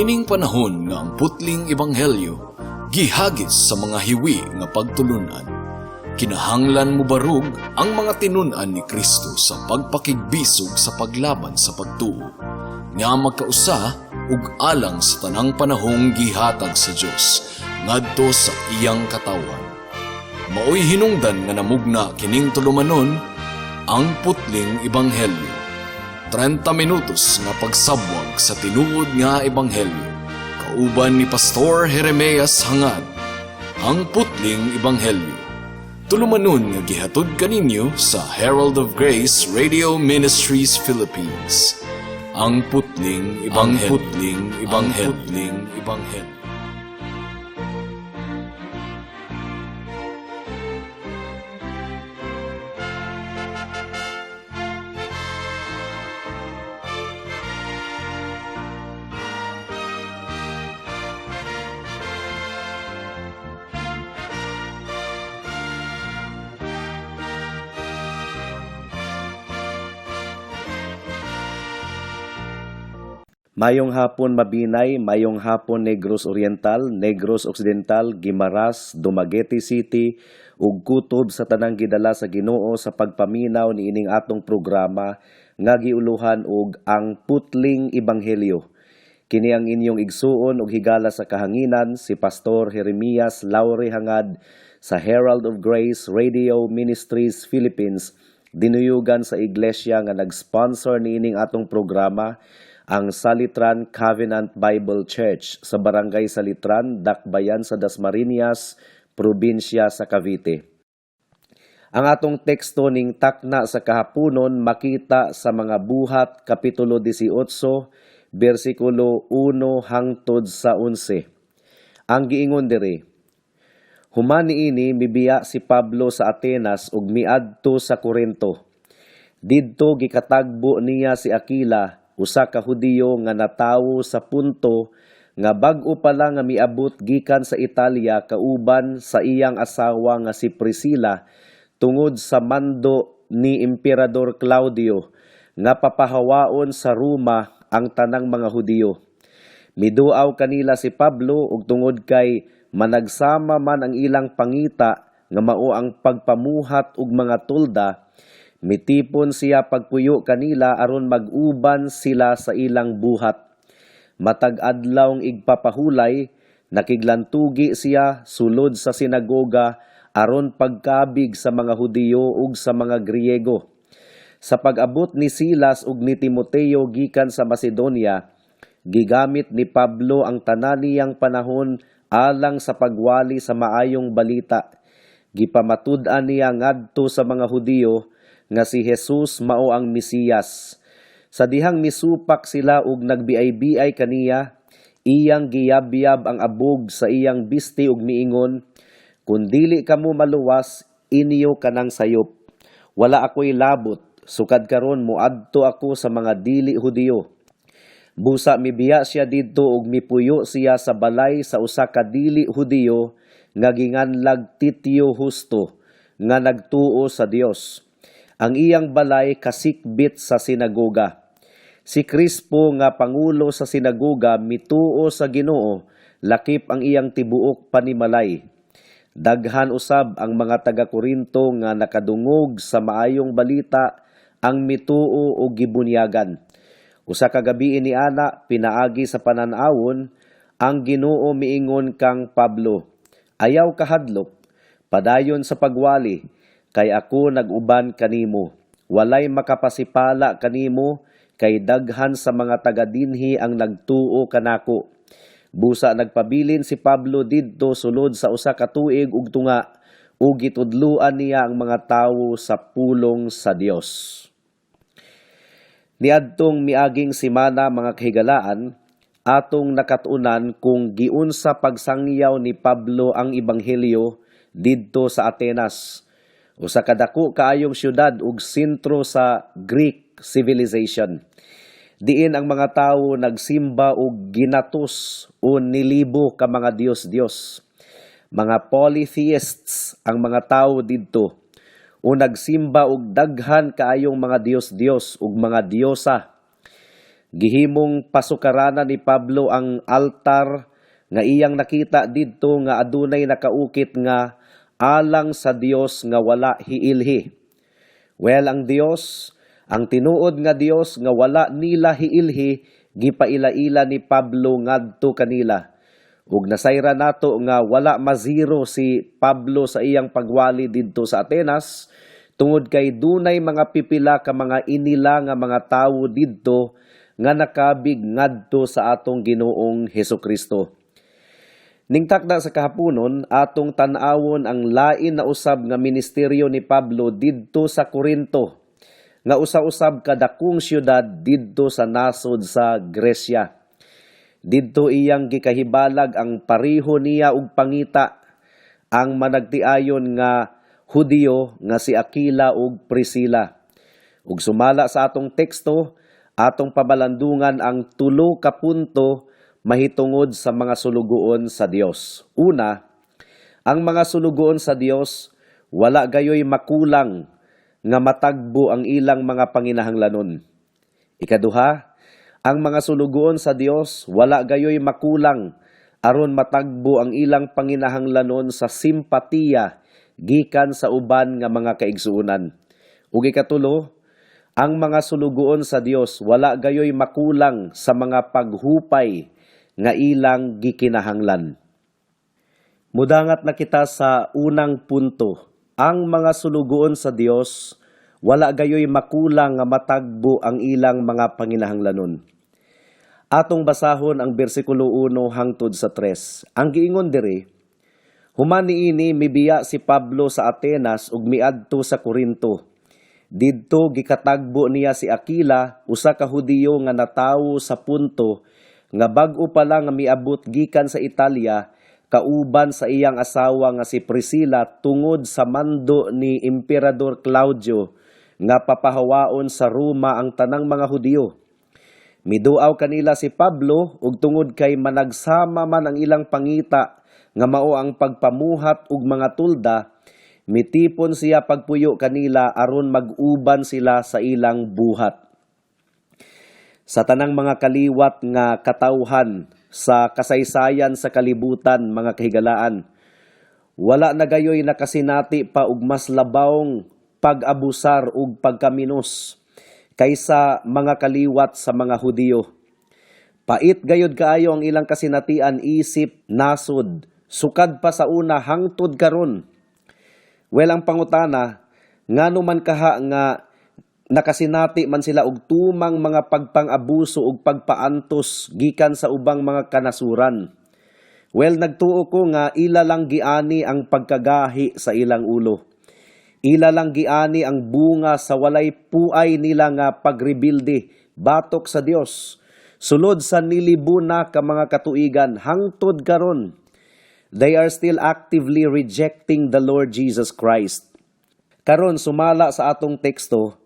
Niining panahon nga ang putling ebanghelyo gihagis sa mga hiwi nga pagtulunan, kinahanglan mobarog ang mga tinun-an ni Kristo sa pagpakigbisog sa paglaban sa pagtuo nga magkausa ug alang sa tanang panahong gihatag sa Dios ngadto sa iyang katawhan. Maoy hinungdan nga namugna kining tulumanon, Ang Putling Ebanghelyo. 30 minutos nga pagsabwag sa tinuod nga ebanghelyo. Kauban ni Pastor Jeremias Hangad. Ang Putling Ebanghelyo. Tulumanon nga gihatod kaninyo sa Herald of Grace Radio Ministries Philippines. Ang Putling Ebanghelyo. Ang Putling Ebanghelyo. Ang Putling Ebanghelyo. Mayong hapon, Mabinay, mayong hapon, Negros Oriental, Negros Occidental, Guimaras, Dumaguete City, ug kutob sa tanang gidala sa Ginoo sa pagpaminaw niining atong programa nga giuluhan og Ang Putling Ebanghelyo. Kini ang inyong igsuon ug higala sa kahanginan, si Pastor Jeremias Laure Hangad sa Herald of Grace Radio Ministries Philippines, dinuyugan sa iglesia nga nag-sponsor niining atong programa, ang Salitran Covenant Bible Church sa Barangay Salitran, Dakbayan sa Dasmariñas, probinsya sa Cavite. Ang atong teksto ning takna sa kahaponon makita sa Mga Buhat Kapitulo 18, bersikulo 1 hangtod sa 11. Ang giingon diri, "Human niini mibiya si Pablo sa Atenas ug miadto sa Corinto. Didto gikatagbo niya si Aquila, usa ka Hudiyo nga natawo sa Punto, nga bag-o pa lang nga miabot gikan sa Italia kauban sa iyang asawa nga si Priscilla tungod sa mando ni Emperador Claudio nga papahawaon sa Roma ang tanang mga Hudiyo. Miduaw kanila si Pablo ug tungod kay managsama man ang ilang pangita nga mao ang pagpamuhat og mga tolda, mitipon siya pagpuyo kanila aron mag-uban sila sa ilang buhat. Matag adlawng igpapahulay, nakiglantugi siya sulod sa sinagoga aron pagkabig sa mga Hudiyo ug sa mga Griego. Sa pag-abot ni Silas ug ni Timoteo gikan sa Macedonia, gigamit ni Pablo ang tanan niyang panahon alang sa pagwali sa maayong balita. Gipamatud-an niya ngadto sa mga Hudiyo nga si Jesus mao ang Mesiyas. Sa dihang misupak sila ug nagbiay-biay kaniya, iyang giyabyab ang abog sa iyang bisti ug miingon, 'Kun dili kamo maluwas, inyo kanang sayop. Wala ako'y labot, sukad karon moadto ako sa mga dili Hudiyo.' Busa mibiya siya didto ug mipuyo siya sa balay sa usa ka dili Hudiyo nga ginganlag Titio Justo nga nagtuo sa Dios. Ang iyang balay kasikbit sa sinagoga. Si Crispo nga pangulo sa sinagoga mituo sa Ginoo, lakip ang iyang tibuok panimalay. Daghan usab ang mga taga-Korinto nga nakadungog sa maayong balita ang mituo og gibunyagan. Usa ka gabii ni ana, pinaagi sa panan-awon, ang Ginoo miingon kang Pablo, 'Ayaw kahadlok, padayon sa pagwali, kay ako nag-uban kanimo. Walay makapasipala kanimo, kay daghan sa mga taga dinhi ang nagtuo kanako.' Busa nagpabilin si Pablo didto sulod sa 1 ka tuig ug tunga ug gitudloan niya ang mga tawo sa pulong sa Dios." Niadtong miaging simana, mga kahigalaan, atong nakatunan kung giunsa pagsangyaw ni Pablo ang ebanghelyo didto sa Atenas, usa ka dako kaayong syudad ug sentro sa Greek civilization. Diin ang mga tawo nagsimba og ginatos o nilibo ka mga diyos-diyos. Mga polytheists ang mga tawo didto o nagsimba og daghan kaayong mga diyos-diyos ug mga diyosa. Gihimong pasukaranan ni Pablo ang altar nga iyang nakita didto nga adunay nakaukit nga "Alang sa Dios nga wala hiilhi." Well, ang Dios, ang tinuod nga Dios nga wala nila hiilhi, gipaila-ila ni Pablo ngadto kanila. Ug nasayra nato nga wala mazero si Pablo sa iyang pagwali didto sa Atenas tungod kay dunay mga pipila ka mga inila nga mga tawo didto nga nakabig ngadto sa atong Ginoong Hesukristo. Ning takda sa kahaponon, atong tan-awon ang lain na usab nga ministeryo ni Pablo didto sa Korinto, nga usa-usab kadakong syudad didto sa nasod sa Gresya. Didto iyang gikahibalag ang pareho niya og pangita, ang managtiayon nga Hudiyo nga si Aquila ug Priscilla. Ug sumala sa atong teksto, atong pabalandungan ang tulo ka punto mahitungod sa mga sulugoon sa Dios. Una, ang mga sulugoon sa Dios wala gayoy makulang nga matagbo ang ilang mga panginahanglanon. Ikaduha, ang mga sulugoon sa Dios wala gayoy makulang aron matagbo ang ilang panginahanglanon sa simpatiya gikan sa uban nga mga kaigsuonan. Ug ikatulo, ang mga sulugoon sa Dios wala gayoy makulang sa mga paghupay nga ilang gikinahanglan. Mudangat na kita sa unang punto. Ang mga sulugoon sa Dios wala gayoy makulang nga matagbo ang ilang mga panginahanglanon. Atong basahon ang bersikulo 1 hangtod sa 3. Ang giingon diri, "Human niini mibiya si Pablo sa Atenas ug miadto sa Korinto. Didto gikatagbo niya si Aquila, usa ka Hudiyo nga natawo sa Punto, nga bag-o pa lang nga miabot gikan sa Italia kauban sa iyang asawa nga si Priscilla tungod sa mando ni Emperador Claudio nga papahawaon sa Roma ang tanang mga Hudiyo. Miduaw kanila si Pablo ug tungod kay managsama man ang ilang pangita nga mao ang pagpamuhat og mga tulda, mitipon siya pagpuyo kanila aron mag-uban sila sa ilang buhat." Sa tanang mga kaliwat nga katawhan sa kasaysayan sa kalibutan, mga kahigalaan, wala na gayoy nakasinati pa og mas labawng pag-abusar ug pagkaminos kaysa mga kaliwat sa mga Hudiyo. Pait gayod kaayo ang ilang kasinatian isip nasod, sukad pa sa una hangtod karon. Well, ang pangutana, ngano man kaha nga nakasinati man sila og tumang mga pagpang-abuso ug pagpaantos gikan sa ubang mga kanasuran? Well, nagtuo ko nga ila lang giani ang pagkagahi sa ilang ulo. Ila lang giani ang bunga sa walay puay nila nga pagrebilde batok sa Dios. Sulod sa nilibo na ka mga katuigan hangtod karon, they are still actively rejecting the Lord Jesus Christ. Karon, sumala sa atong teksto,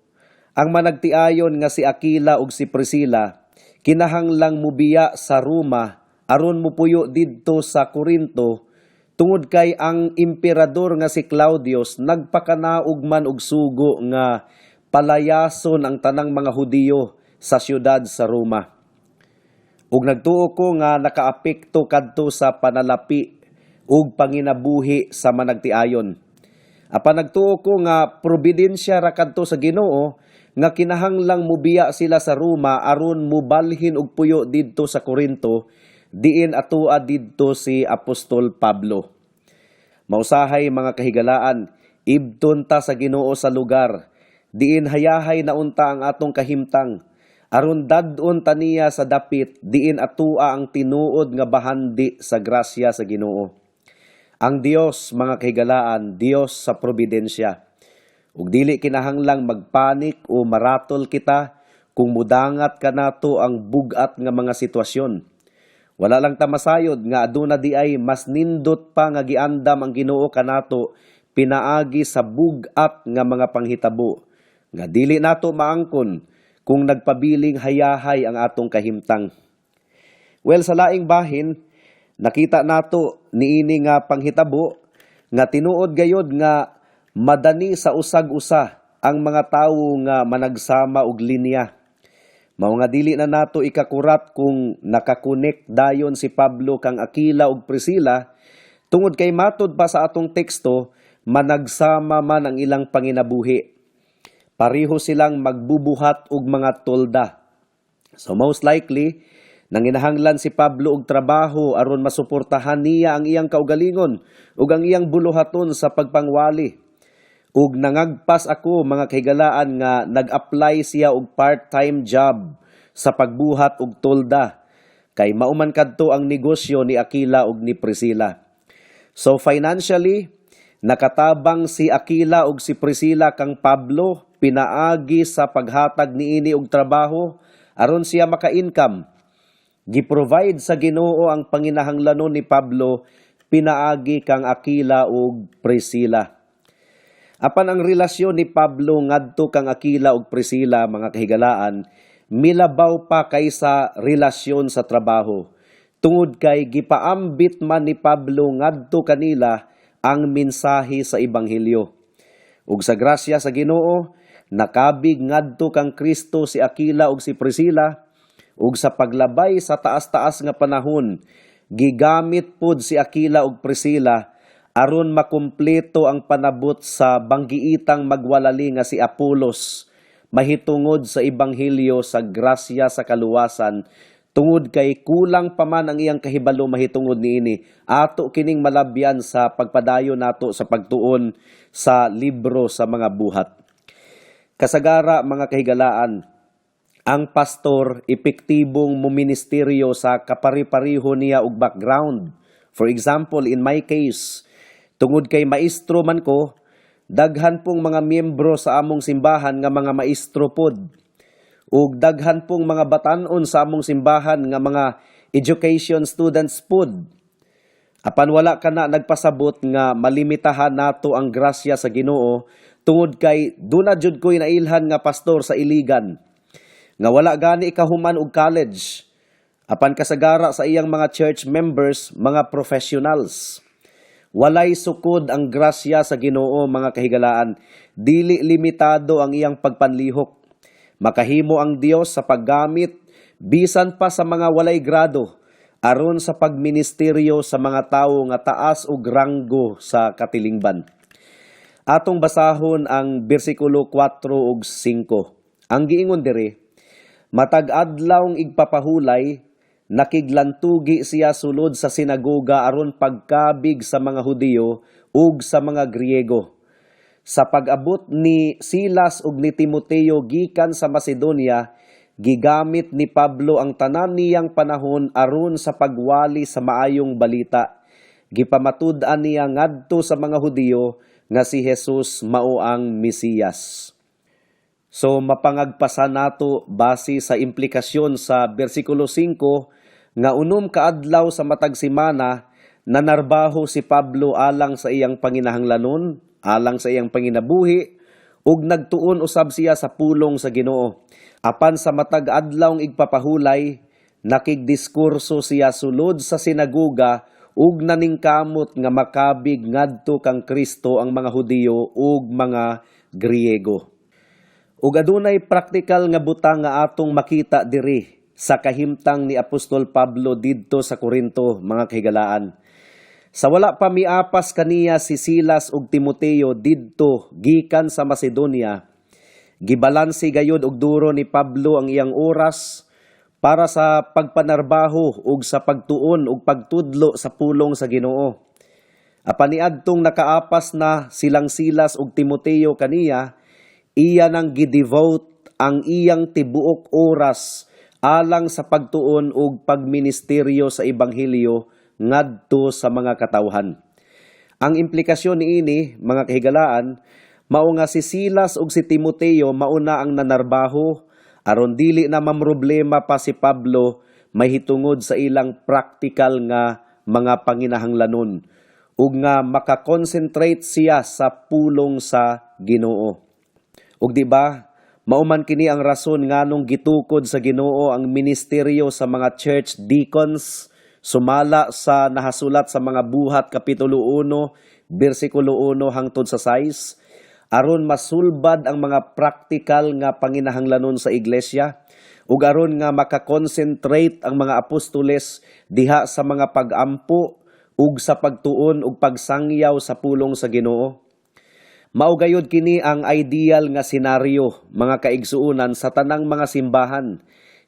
ang managtiayon nga si Aquila ug si Priscilla kinahanglang mubiya sa Roma aron mupuyo didto sa Corinto tungod kay ang emperador nga si Claudius nagpakanaog man og sugo nga palayason ang tanang mga Hudiyo sa siyudad sa Roma. Ug nagtuo ko nga nakaapekto kadto sa panalapi ug panginabuhi sa managtiayon. Apan nagtuo ko nga providensya ra kadto sa Ginoo nga kinahanglang mubiya sila sa Roma aron mubalhin og puyo didto sa Corinto, diin atoa didto si Apostol Pablo. Mausahay, mga kahigalaan, ibton ta sa Ginoo sa lugar diin hayahay na unta ang atong kahimtang aron dad-on ta niya sa dapit diin atoa ang tinuod nga bahandi sa grasya sa Ginoo. Ang Dios, mga kahigalaan, Dios sa providensya. Ug dili kinahanglang magpanik o maratol kita kung mudangat kanato ang bugat nga mga sitwasyon. Wala lang ta masayod nga aduna di ay mas nindot pa nga giandam ang Ginoo kanato pinaagi sa bugat nga mga panghitabo nga dili nato maangkon kung nagpabiling hayahay ang atong kahimtang. Well, sa laing bahin, nakita nato niini nga panghitabo nga tinuod gayod nga madani sa usag-usa ang mga tawo nga managsama og linya. Mao nga dili na nato ikakurat kung naka-connect dayon si Pablo kang Aquila ug Priscilla tungod kay matod pa sa atong teksto, managsama man ang ilang panginabuhi. Pareho silang magbubuhat og mga tolda. So most likely, nanginahanglan si Pablo og trabaho aron masuportahan niya ang iyang kaugalingon ug ang iyang buluhaton sa pagpangwali. Ug nangagpas ako, mga kahigalaan, nga nag-apply siya og part-time job sa pagbuhat og tolda kay mao man kadto ang negosyo ni Aquila ug ni Priscilla. So financially, nakatabang si Aquila ug si Priscilla kang Pablo pinaagi sa paghatag niini og trabaho aron siya maka-income. Gi-provide sa Ginoo ang panginahanglanon ni Pablo pinaagi kang Aquila ug Priscilla. Apan ang relasyon ni Pablo ngadto kang Aquila ug Priscilla, mga kahigalaan, milabaw pa kaysa relasyon sa trabaho. Tungod kay gipaambit man ni Pablo ngadto kanila ang mensahe sa ebanghelyo. Ug sa grasya sa Ginoo, nakabig ngadto kang Kristo si Aquila ug si Priscilla, ug sa paglabay sa taas-taas nga panahon, gigamit pod si Aquila ug Priscilla aron makumpleto ang panabot sa banggiitang magwalali nga si Apolos mahitungod sa ebanghelyo sa grasya sa kaluwasan, tungod kay kulang pa man ang iyang kahibalo mahitungod niini. Ato kining malabyan sa pagpadayon nato sa pagtuon sa libro sa mga Buhat. Kasagara, mga kahigalaan, ang pastor epektibong muministeryo sa kapari-pariho niya og background. For example, in my case, tungod kay maestro man ko, daghan pong mga miyembro sa among simbahan nga mga maestro pod. Ug daghan pong mga batan-on sa among simbahan nga mga education students pod. Apan wala kana nagpasabot nga malimitahan nato ang grasya sa Ginoo, tungod kay duna jud ko'y nailhan nga pastor sa Iligan nga wala gani kahuman og college, apan kasagara sa iyang mga church members mga professionals. Walay sukod ang grasya sa Ginoo, mga kahigalaan. Dili limitado ang iyang pagpanlihok. Makahimo ang Dios sa paggamit bisan pa sa mga walay grado aron sa pagministeryo sa mga tawo nga taas og ranggo sa katilingban. Atong basahon ang bersikulo 4 ug 5. Ang giingon diri, matag adlawng igpapahulay, nakiglantugi siya sulod sa sinagoga aron pagkabig sa mga Hudiyo ug sa mga Griego. Sa pag-abot ni Silas ug ni Timoteo gikan sa Macedonia, gigamit ni Pablo ang tanan niyang panahon aron sa pagwali sa maayong balita. Gipamatud-an niya ngadto sa mga Hudiyo nga si Jesus mao ang Mesiyas. So mapangagpasan nato base sa implikasyon sa bersikulo 5 nga 6 ka adlaw sa matag semana nanarbaho si Pablo alang sa iyang panginahanglanon, alang sa iyang panginabuhi, ug nagtuon usab siya sa pulong sa Ginoo. Apan sa matag adlawng igpapahulay, nakigdiskurso siya sulod sa sinagoga ug naningkamot nga makabig ngadto kang Kristo ang mga Hudiyo ug mga Griego. Ug adunay praktikal nga butang nga atong makita diri sa kahimtang ni Apostol Pablo didto sa Korinto, mga kahigalaan. Sa wala pa miapas kaniya si Silas ug Timoteo didto gikan sa Macedonia, gibalanse gayud og duro ni Pablo ang iyang oras para sa pagpanarbaho ug sa pagtuon ug pagtudlo sa pulong sa Ginoo. Apan niadtong nakaapas na silang Silas ug Timoteo kaniya, iya nang gidevote ang iyang tibuok oras alang sa pagtuon ug pagministeryo sa ebanghelyo ngadto sa mga katawhan. Ang implikasyon niini, mga kahigalaan, mao nga si Silas ug si Timoteo mauna ang nanarbaho aron dili na mamroblema pa si Pablo mahitungod sa ilang praktikal nga mga panginahanglanon ug nga makakonsentrate siya sa pulong sa Ginoo. Ug di ba, mao man kini ang rason nganong gitukod sa Ginoo ang ministeryo sa mga church deacons sumala sa nahasulat sa mga Buhat kapitulo 1 bersikulo 1 hangtod sa 6. aron masulbad ang mga praktikal nga panginahanglanon sa iglesia ug aron nga makakonsentrate ang mga apostoles diha sa mga pagampo ug sa pagtuon ug pagsangyaw sa pulong sa Ginoo. Mao gayud kini ang ideal nga senaryo, mga kaigsuonan, sa tanang mga simbahan.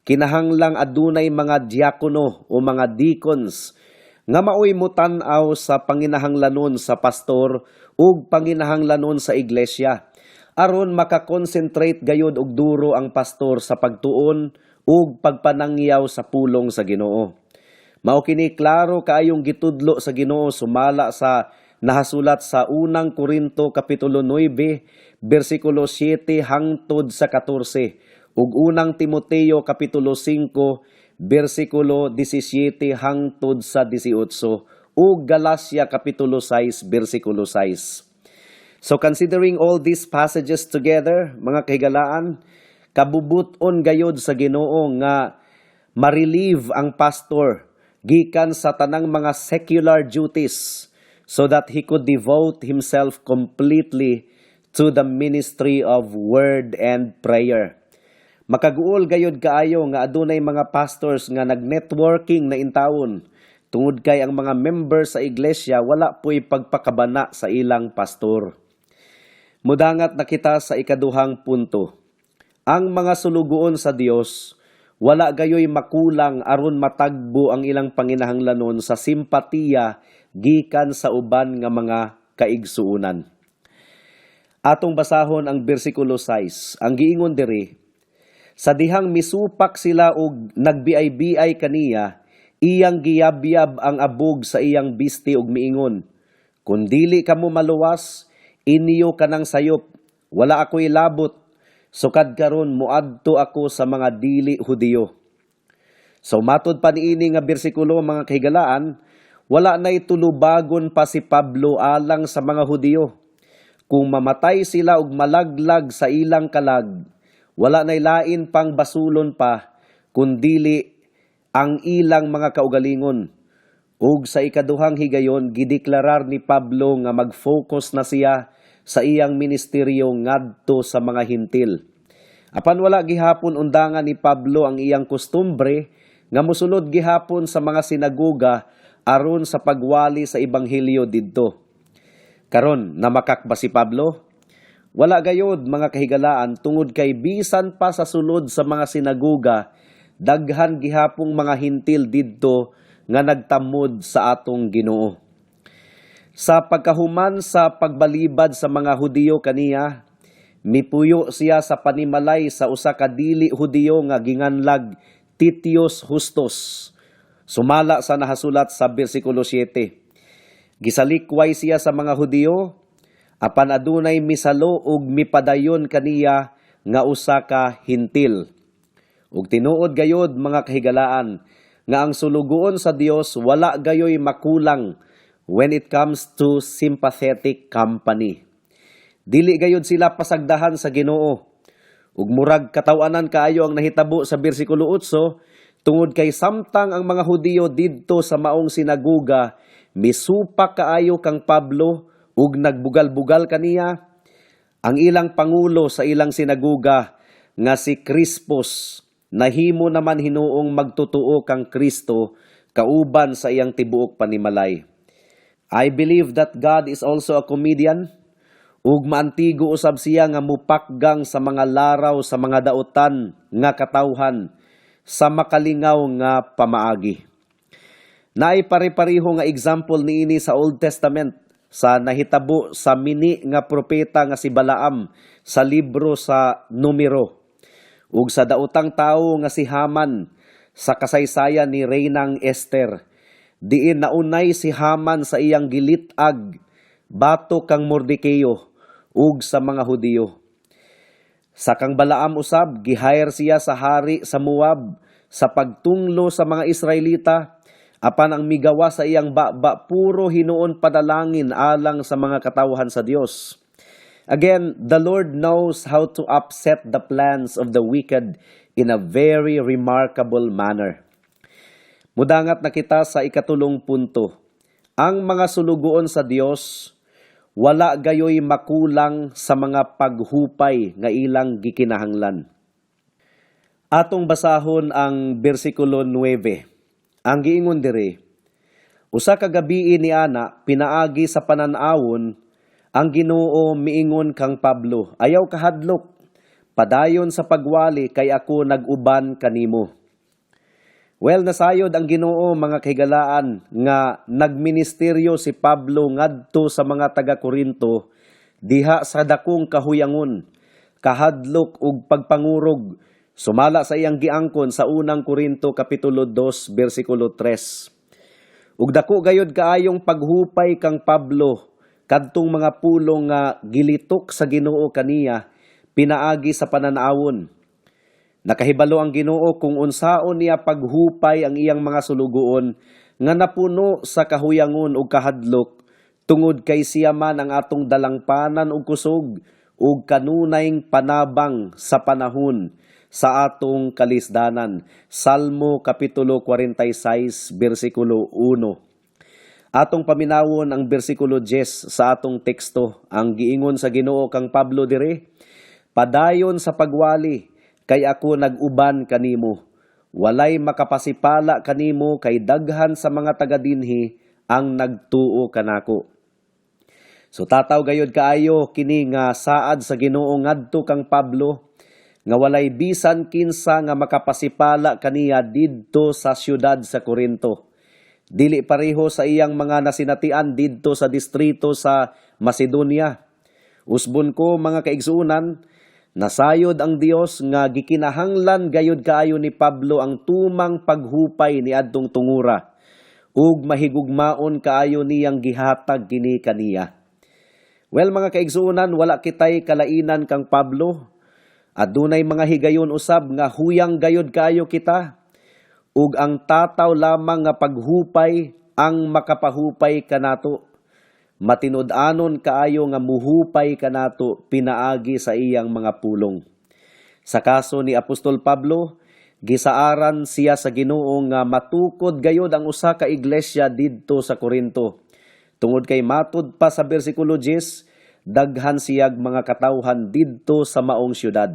Kinahanglang adunay mga diakono o mga deacons nga maoy mutan-aw sa panginahanglanon sa pastor ug panginahanglanon sa iglesia aron makakonsentrate gayud og duro ang pastor sa pagtuon ug pagpanangyaw sa pulong sa Ginoo. Mao kini klaro kaayong gitudlo sa Ginoo sumala sa nahasulat sa Unang Korinto kapitulo 9 bersikulo 7 hangtod sa 14 ug Unang Timoteo kapitulo 5 bersikulo 17 hangtod sa 18 ug Galacia kapitulo 6 bersikulo 6. So considering all these passages together, mga kahigalaan, kabubuton gayod sa Ginoo nga ma-relieve ang pastor gikan sa tanang mga secular duties so that he could devote himself completely to the ministry of word and prayer. Makaguol gayod kaayo nga adunay mga pastors nga nag-networking na intawon tungod kay ang mga members sa iglesia wala po'y pagpakabana sa ilang pastor. Mudangat na kita sa ikaduhang punto. Ang mga sulugoon sa Dios wala gayoy makulang aron matagbo ang ilang panginahanglanon sa simpatiya gikan sa uban nga mga kaigsuonan. Atong basahon ang bersikulo 6. Ang giingon diri, "Sa dihang misupak sila og nagbiay-biay kaniya, iyang giyabyab ang abog sa iyang bisti og miingon, 'Kung dili kamo maluwas, inyo kanang sayop, wala ako'y labot, sukad karon muadto ako sa mga dili Hudiyo.'" So matod pa niini nga bersikulo, mga kahigalaan, wala na'y tulubagon pa si Pablo alang sa mga Hudiyo. Kung mamatay sila og malaglag sa ilang kalag, wala na'y lain pang basulon pa kundili ang ilang mga kaugalingon. Ug sa ikaduhang higayon, gideklarar ni Pablo nga mag-focus na siya sa iyang ministeryo ngadto sa mga Hintil. Apan wala gihapon undangan ni Pablo ang iyang kostumbre nga mosulod gihapon sa mga sinagoga aron sa pagwali sa ebanghelyo didto. Karon, namakak ba si Pablo? Wala gayod, mga kahigalaan, tungod kay bisan pa sa sulod sa mga sinagoga, daghan gihapong mga Hintil didto nga nagtamod sa atong Ginoo. Sa pagkahuman sa pagbalibad sa mga Hudiyo kaniya, mipuyo siya sa panimalay sa usa ka dili Hudiyo nga ginganlag Titius Justus. Sumala sa nahasulat sa bersikulo 7. Gisalikway siya sa mga Hudiyo, apan adunay misalo ug mipadayon kaniya nga usa ka Hintil. Ug tinuod gayod, mga kahigalaan, nga ang sulugoon sa Dios wala gayoy makulang when it comes to sympathetic company. Dili gayod sila pasagdahan sa Ginoo. Ug murag kataw-anan kaayo ang nahitabo sa bersikulo 8 tungod kay samtang ang mga Hudiyo didto sa maong sinaguga misupak kaayo kang Pablo ug nagbugal-bugal kaniya, ang ilang pangulo sa ilang sinaguga nga si Crispus nahimo naman hinuong magtutuo kang Kristo kauban sa iyang tibuok panimalay. I believe that God is also a comedian ug maantigo usab siya nga mupakgang sa mga laraw sa mga dautan nga katawhan sa makalingaw nga pamaagi. Naay pare-pareho nga example niini sa Old Testament sa nahitabo sa mini nga propeta nga si Balaam sa libro sa Numero ug sa daotang tawo nga si Haman sa kasaysayan ni Reynang Esther, diin naunay si Haman sa iyang gilitag batok kang Mordekeo ug sa mga Hudiyo. Sa kang Balaam usab, gihire siya sa hari sa Moab sa pagtunglo sa mga Israelita, apan ang migawa sa iyang baba puro hinuon padalangin alang sa mga katawhan sa Dios. Again, the Lord knows how to upset the plans of the wicked in a very remarkable manner. Mudangat na kita sa ikatulong punto. Ang mga sulugoon sa Dios Wala gayoy makulang sa mga paghupay nga ilang gikinahanglan. Atong basahon ang bersikulo 9. Ang giingon diri, "Usa ka gabii ni ana, pinaagi sa panan-awon, ang Ginoo miingon kang Pablo, 'Ayaw kahadlok, padayon sa pagwali kay ako nag-uban kanimo.'" Well, nasayod ang Ginoo, mga kahigalaan, nga nagministeryo si Pablo ngadto sa mga taga Korinto diha sa dakong kahuyangon, kahadlok ug pagpangurog, sumala sa iyang giangkon sa Unang Korinto kapitulo 2 bersikulo 3. Ug dako gayod kaayong paghupay kang Pablo kadtong mga pulong nga gilitok sa Ginoo kaniya pinaagi sa pananawon. Nakahibalo ang Ginoo kung unsaon niya paghupay ang iyang mga sulugoon nga napuno sa kahuyangon ug kahadlok, tungod kay siya man ang atong dalangpanan ug kusog ug kanunayng panabang sa panahon sa atong kalisdanan. Salmo kapitulo 46 bersikulo 1. Atong paminawon ang bersikulo 10 sa atong teksto. Ang giingon sa Ginoo kang Pablo dire, "Padayon sa pagwali kay ako nag-uban kanimo. Walay makapasipala kanimo kay daghan sa mga taga dinhi ang nagtuo kanako." So tataw gayod kaayo kini nga saad sa Ginoo ngadto kang Pablo nga walay bisan kinsa nga makapasipala kaniya didto sa siyudad sa Korinto. Dili pareho sa iyang mga nasinatian didto sa distrito sa Macedonia. Usbon ko, mga kaigsuonan, nasayod ang Dios nga gikinahanglan gayod kaayo ni Pablo ang tumang paghupay ni adtong tungura ug mahigugmaon kaayo niyang gihatag kini kaniya. Well, mga kaigsuonan, wala kitay kalainan kang Pablo. Adunay mga higayon usab nga huyang gayod kaayo kita ug ang tataw lamang nga paghupay ang makapahupay kanato. Matinud-anon kaayo nga muhupay kanato pinaagi sa iyang mga pulong. Sa kaso ni Apostol Pablo, gisaaran siya sa Ginoo nga matukod gayod ang usa ka iglesia didto sa Korinto. Tungod kay matud pa sa bersikulo 10, daghan siyag mga katawhan didto sa maong syudad.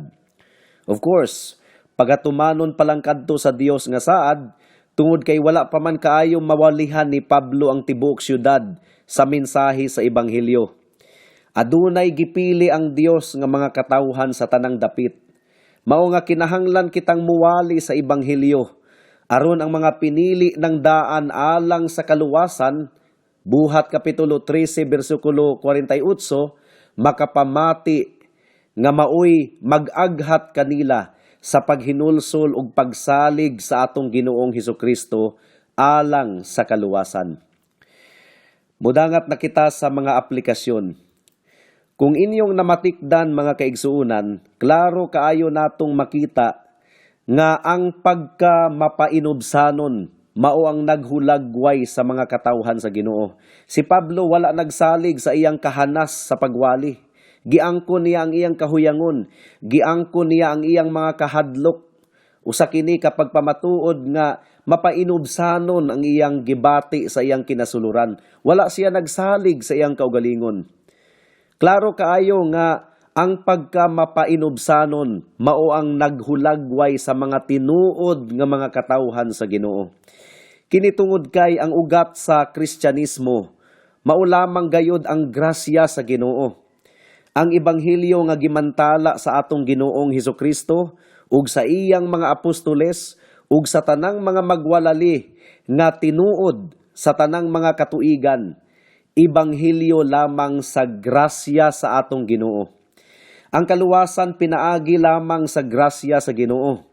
Of course, pagatumanon pa lang kadto sa Dios nga saad, tungod kay wala pa man kaayo mawalihan ni Pablo ang tibuok syudad sa mensahe sa ebanghelyo. Adunay gipili ang Dios nga mga katawhan sa tanang dapit. Mao nga kinahanglan kitang muwali sa ebanghelyo aron ang mga pinili ng daan alang sa kaluwasan, Buhat kapitulo 13 bersikulo 48, makapamati nga maoy mag-aghat kanila sa paghinulsol ug pagsalig sa atong Ginoong Hesukristo alang sa kaluwasan. Mudangat na kita sa mga aplikasyon. Kung inyong namatikdan, mga kaigsuunan, klaro kaayo natong makita nga ang pagka mapainubsanon mao ang naghulagway sa mga katawhan sa Ginoo. Si Pablo wala nagsalig sa iyang kahanas sa pagwali. Giangkon niya ang iyang kahuyangon, giangkon niya ang iyang mga kahadlok. Usa kini kapag pamatuod nga mapainubsanon ang iyang gibati sa iyang kinasuluran. Wala siya nagsalig sa iyang kaugalingon. Klaro kaayo nga ang pagka mapainubsanon mao ang naghulagway sa mga tinuod nga mga katawhan sa Ginoo. Kini tungod kay ang ugat sa Kristyanismo mao lamang gayod ang grasya sa Ginoo. Ang ebanghelyo nga gimantala sa atong Ginoong Hesukristo ug sa iyang mga apostoles ug sa tanang mga magwalali nga tinuod sa tanang mga katuigan, ebanghelyo lamang sa grasya sa atong Ginoo. Ang kaluwasan pinaagi lamang sa grasya sa Ginoo.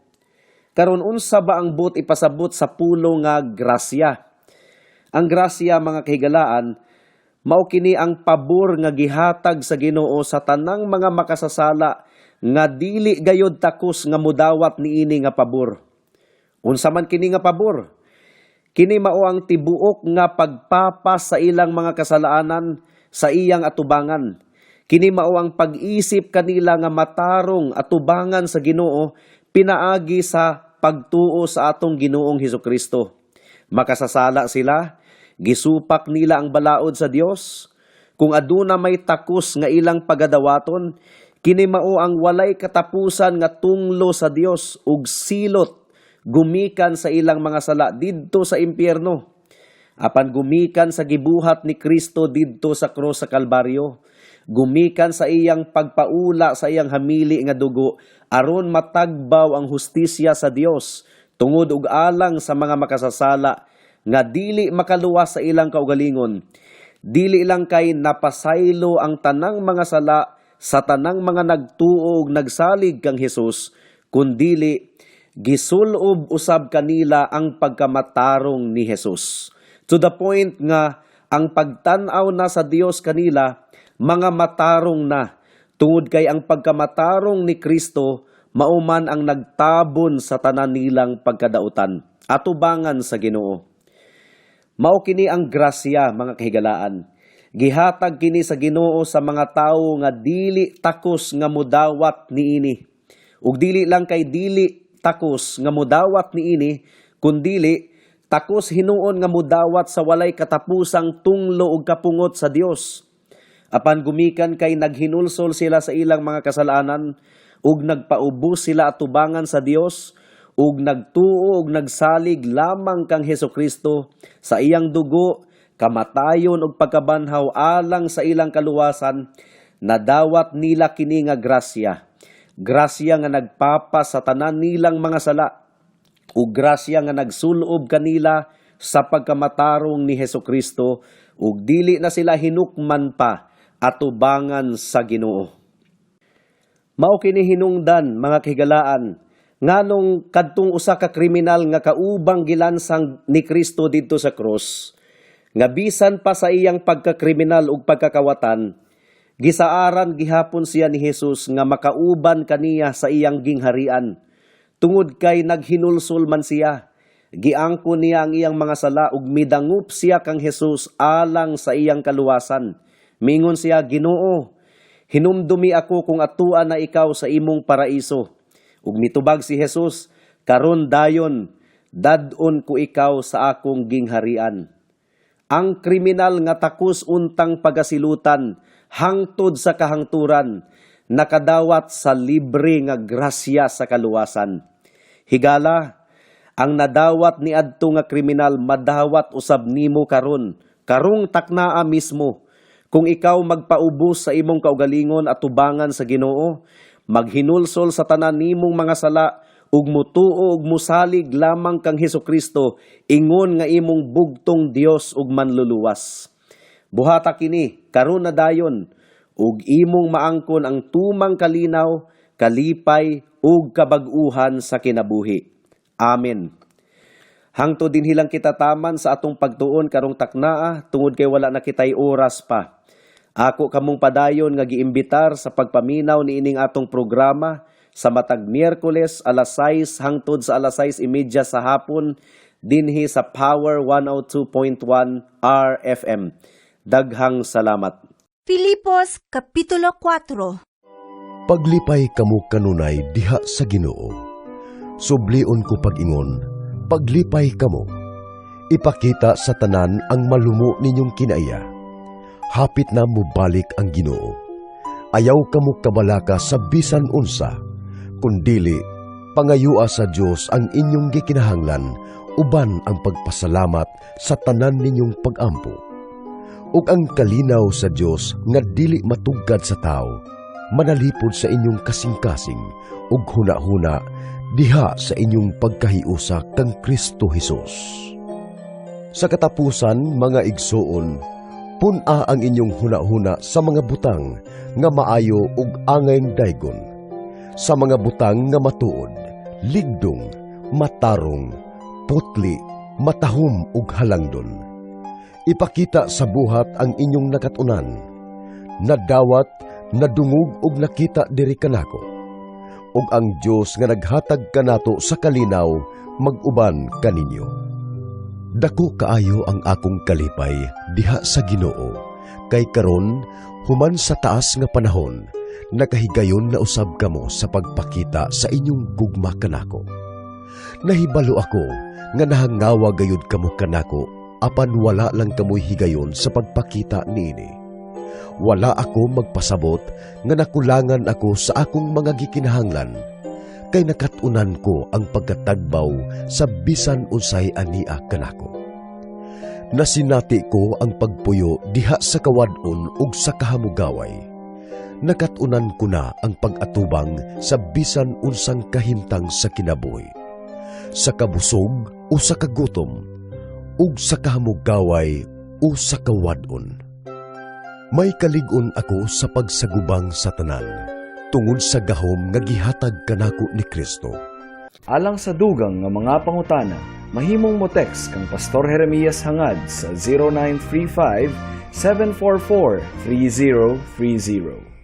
Karon, unsa ba ang buot ipasabot sa pulong nga grasya? Ang grasya, mga kahigalaan, mao kini ang pabor nga gihatag sa Ginoo sa tanang mga makasasala nga dili gayod takos nga mudawat niini nga pabor. Unsa man kini nga pabor? Kini mao ang tibuok nga pagpapas sa ilang mga kasalanan sa iyang atubangan. Kini mao ang pag-isip kanila nga matarong atubangan sa Ginoo pinaagi sa pagtuo sa atong Ginoong Hesukristo. Makasasala sila, gisupak nila ang balaod sa Dios. Kung aduna may takos nga ilang pagadawaton, kini mao ang walay katapusan nga tunglo sa Dios ug silot gumikan sa ilang mga sala didto sa impyerno. Apan gumikan sa gibuhat ni Kristo didto sa krus sa Kalbaryo, gumikan sa iyang pagpaula sa iyang hamili nga dugo aron matagbaw ang hustisya sa Dios tungod ug alang sa mga makasasala nga dili makaluwas sa ilang kaugalingon. Dili lang kay napasaylo ang tanang mga sala sa tanang mga nagtuo ug nagsalig kang Hesus, kundili gisulob usab kanila ang pagkamatarong ni Hesus. To the point nga ang pagtan-aw na sa Dios kanila, mga matarong na, tungod kay ang pagkamatarong ni Kristo mao man ang nagtabon sa tanan nilang pagkadautan atubangan sa Ginoo. Mao kini ang grasya, mga kahigalaan. Gihatag kini sa Ginoo sa mga tawo nga dili takos nga mudawat niini. Ug dili lang kay dili takos nga mudawat niini, kundili takos hinuon nga mudawat sa walay katapusang tunglo ug kapungot sa Dios. Apan gumikan kay naghinulsol sila sa ilang mga kasalanan ug nagpaubos sila atubangan sa Dios ug nagtuo ug nagsalig lamang kang Hesus Kristo sa iyang dugo, kamatayon ug pagkabanhaw alang sa ilang kaluwasan, nadawat nila kini nga grasya. Grasya nga nagpapas sa tanan nilang mga sala ug grasya nga nagsulob kanila sa pagkamatarong ni Hesus Kristo ug dili na sila hinukman pa atubangan sa Ginoo. Mao kini hinungdan, mga kahigalaan, nganong kadtong usa ka kriminal nga kaubang gilansang ni Kristo didto sa krus, nga bisan pa sa iyang pagkakriminal ug pagkakawatan, gisaaran gihapon siya ni Jesus nga makauban kaniya sa iyang gingharian, tungod kay naghinulsol man siya. Giangkon niya ang iyang mga sala ug midangup siya kang Jesus alang sa iyang kaluwasan. Mingon siya, "Ginoo, hinumdumi ako kung atua na ikaw sa imong paraiso." Ug mitubag si Jesus, "Karon dayon, dad-on ko ikaw sa akong gingharian." Ang kriminal nga takos untang pagasilutan hangtod sa kahangturan, nakadawat sa libre nga grasya sa kaluwasan. Higala, ang nadawat ni adto nga kriminal madawat usab nimo karon, karong taknaa mismo. Kung ikaw magpaubos sa imong kaugalingon atubangan sa Ginoo, maghinulsol sa tanan nimong mga sala ug mutuo ug musalig lamang kang Hesus Kristo ingon nga imong bugtong Dios ug Manluluwas. Buhata kini karon na dayon ug imong maangkon ang tumang kalinaw, kalipay ug kabag-uhan sa kinabuhi. Amen. Hangtod dinhi lang kita taman sa atong pagtuon karong taknaa tungod kay wala na kitay oras pa. Ako kamong padayon nga giimbitar sa pagpaminaw niining atong programa sa matag Miyerkules, alas 6 hangtod sa alas 6:30 sa hapon dinhi sa Power 102.1 RFM. Daghang salamat. Filipos Kapitulo 4. Paglipay kamo kanunay diha sa Ginoo. Sublion ko pag-ingon, paglipay kamo. Ipakita sa tanan ang malumo ninyong kinaiya. Hapit na mubalik ang Ginoo. Ayaw kamo kabalaka sa bisan unsa, kundili pangayua sa Dios ang inyong gikinahanglan uban ang pagpasalamat sa tanan ninyong pagampo. Ug ang kalinaw sa Dios nga dili matugkad sa tao, manalipod sa inyong kasing-kasing ug hunahuna diha sa inyong pagkahiusa kang Kristo Hesus. Sa katapusan, mga igsuon, pun-a ang inyong hunahuna sa mga butang nga maayo ug angayng daygon, sa mga butang nga matuod, ligdong, matarong, putli, matahom ug halangdon. Ipakita sa buhat ang inyong nakat-unan, nadawat, nadungog ug nakita diri kanako. Ug ang Dios nga naghatag kanato sa kalinaw mag-uban kaninyo. Dako kaayo ang akong kalipay diha sa Ginoo, kay karon, human sa taas nga panahon, nakahigayon na usab kamo sa pagpakita sa inyong gugma kanako. Nahibalo ako nga nahangawa gayud kamo kanako, apan wala lang kamoy higayon sa pagpakita niini. Wala ako magpasabot nga nakulangan ako sa akong mga gikinahanglan, kay nakat-unan ko ang pagkatagbaw sa bisan unsay ania kanako. Nasinati ko ang pagpuyo diha sa kawad-on ug sa kahamugaway. Nakat-unan ko na ang pag-atubang sa bisan unsang kahimtang sa kinabuhi, sa kabusog o sa kagutom, ug sa kahamugaway o sa kawad-on. May kalig-on ako sa pagsagubang sa tanan, tungod sa gahom nga gihatag kanako ni Kristo. Alang sa dugang nga mga pangutana, mahimong mo text kang Pastor Jeremias Hangad sa 0935 744 3030.